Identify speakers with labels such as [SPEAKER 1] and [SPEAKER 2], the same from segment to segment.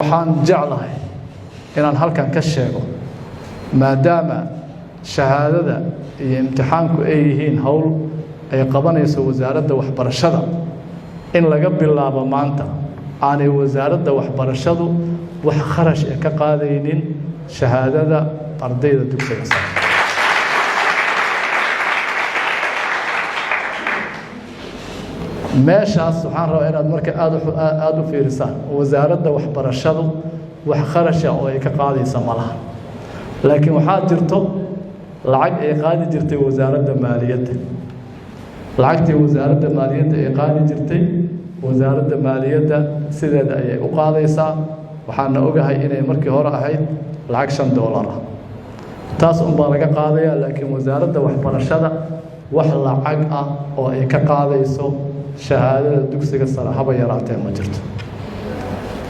[SPEAKER 1] Waxaan jeclahay inaan halkan ka sheego, maadaama shahaadada iyo imtixaanku ay yihiin howl ay qabanayso wasaaradda waxbarashada, in laga bilaabo maanta aanay wasaaradda waxbarashadu wax kharash ee ka qaadaynin shahaadada ardayda dugsiga sare. Meeshaas waxaan rabaa inaad marka aada u fiirisaan. Wasaaradda waxbarashadu wax kharasha oo ay ka qaadaysa ma laha, laakiin waxaa jirto lacag ay qaadi jirtay wasaaradda maaliyadda. Lacagtii wasaaradda maaliyadda ay qaadi jirtay, wasaaradda maaliyadda sideeda ayay u qaadaysaa. Waxaana ogahay inay markii hore ahayd lacag $5 ah. Taas unbaa laga qaadaya, laakiin wasaaradda waxbarashada wax lacag ah oo ay ka qaadayso shahaadada dugsiga sare haba yaraatee ma jirto.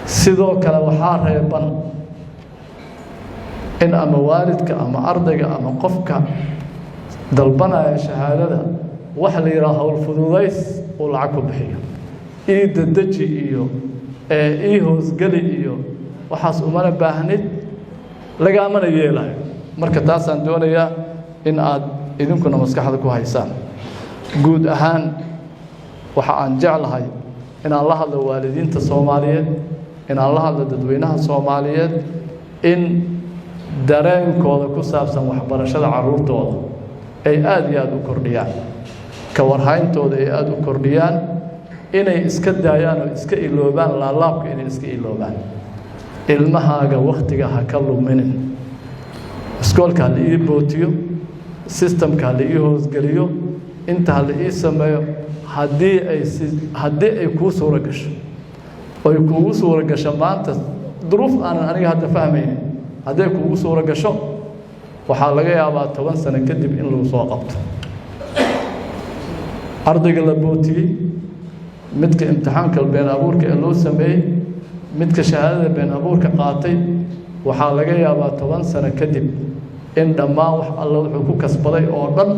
[SPEAKER 1] Sidoo kale waxaa reeban in ama waalidka ama ardayga ama qofka dalbanaya shahaadada waxa la yidhaha howl fududays uu lacag ku bixiyo, ii dadeji iyo ii hoosgeli iyo waxaas umana baahnid, lagaamana yeelayo. Marka taasaan doonayaa in aad idinkuna maskaxda ku haysaan. Guud ahaan waxa aan jeclahay inaan la hadlo waalidiinta Soomaaliyeed, inaan la hadlo dadweynaha Soomaaliyeed, in dareenkooda ku saabsan waxbarashada carruurtooda ay aada iyo aada u kordhiyaan, ka warhayntooda ay aada u kordhiyaan, inay iska daayaan oo iska iloobaan laalaabka, inay iska iloobaan. Ilmahaaga wakhtiga ha ka luminin. Iskoolka ha la ii bootiyo, systemka ha la ii hoosgeliyo, inta ha la ii sameeyo. Haddii ay kuu suuro gasho, oy kuugu suuro gasho maanta duruuf aanan aniga hadda fahmaynin, hadday kuugu suuro gasho, waxaa laga yaabaa 10 sano kadib in lagu soo qabto. Ardayga la bootiyey, midka imtixaanka been abuurka ee loo sameeyey, midka shahaadada been abuurka qaatay, waxaa laga yaabaa 10 sano kadib in dhammaan wax alla wuxuu ku kasbaday oo dhan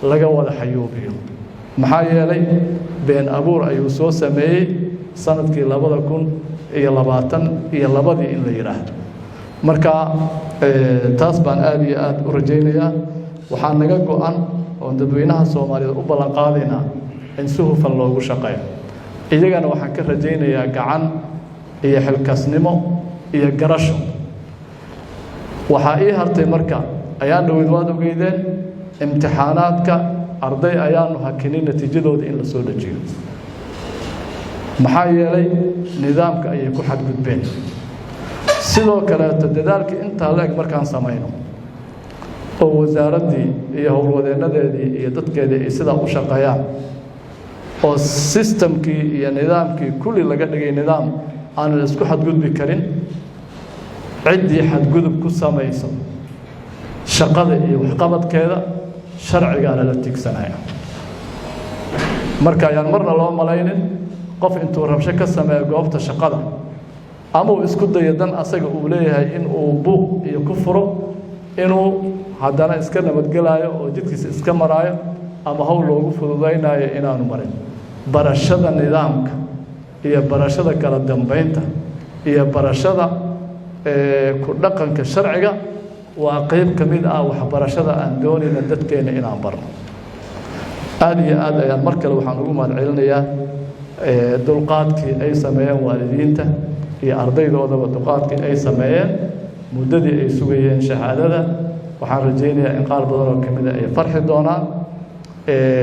[SPEAKER 1] laga wada xayuubiyo. Maxaa yeelay, been abuur ayuu soo sameeyey sanadkii 2022-dii in la yidhaahdo. Marka taas baan aada iyo aada u rajaynayaa. Waxaa naga go-an oon dadweynaha Soomaaliyeed u ballan qaadaynaa in si hufan loogu shaqeeyo. Iyagana waxaan ka rajaynayaa gacan iyo xilkasnimo iyo garasho. Waxaa ii hartay marka, ayaan dhaweyd waad ogeydeen imtixaanaadka arday ayaanu hakinin natiijadooda in la soo dejiyo. Maxaa yeelay, nidaamka ayay ku xadgudbeen. Sidoo kaleeto dadaalka intaa la eg markaan samayno oo wasaaraddii iyo howlwadeennadeedii iyo dadkeedii ay sidaa u shaqeeyaan, oo systemkii iyo nidaamkii kulli laga dhigay nidaam aanan isku xadgudbi karin, ciddii xadgudub ku samayso shaqada iyo waxqabadkeeda sharcigaa lala tiigsanaya. Marka ayaan marna loo malaynin qof intuu rabsho ka sameeyo goobta shaqada ama uu isku dayo dan asaga uu leeyahay in uu buuq iyo ku furo, inuu haddana iska nabadgelaayo oo jidkiisa iska maraayo ama hawl loogu fududaynayo inaanu marin. Barashada nidaamka iyo barashada kala dambeynta iyo barashada ku dhaqanka sharciga waa qeyb ka mid ah waxbarashada aan doonayna dadkeenna inaan barno. Aada iyo aad ayaan mar kale waxaan ugu mahad celinayaa dulqaadkii ay sameeyeen waalidiinta iyo ardaydoodaba, dulqaadkii ay sameeyeen muddadii ay sugayeen shahaadada. Waxaan rajaynayaa in qaar badan oo ka mida ay farxi doonaan.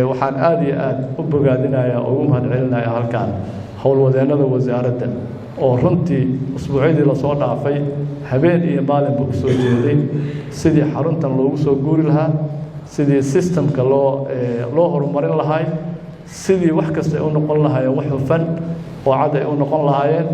[SPEAKER 1] Waxaan aada iyo aada u bogaadinayaa oo ugu mahad celinayaa halkan howlwadeennada wasaaradda oo runtii usbuucyadii lasoo dhaafay habeen iyo maalinba u soo jeeday sidii xaruntan loogu soo guuri lahaa, sidii systemka loo horumarin lahay, sidii wax kasta ay u noqon lahaayeen wax hufan oo cad ay u noqon lahaayeen.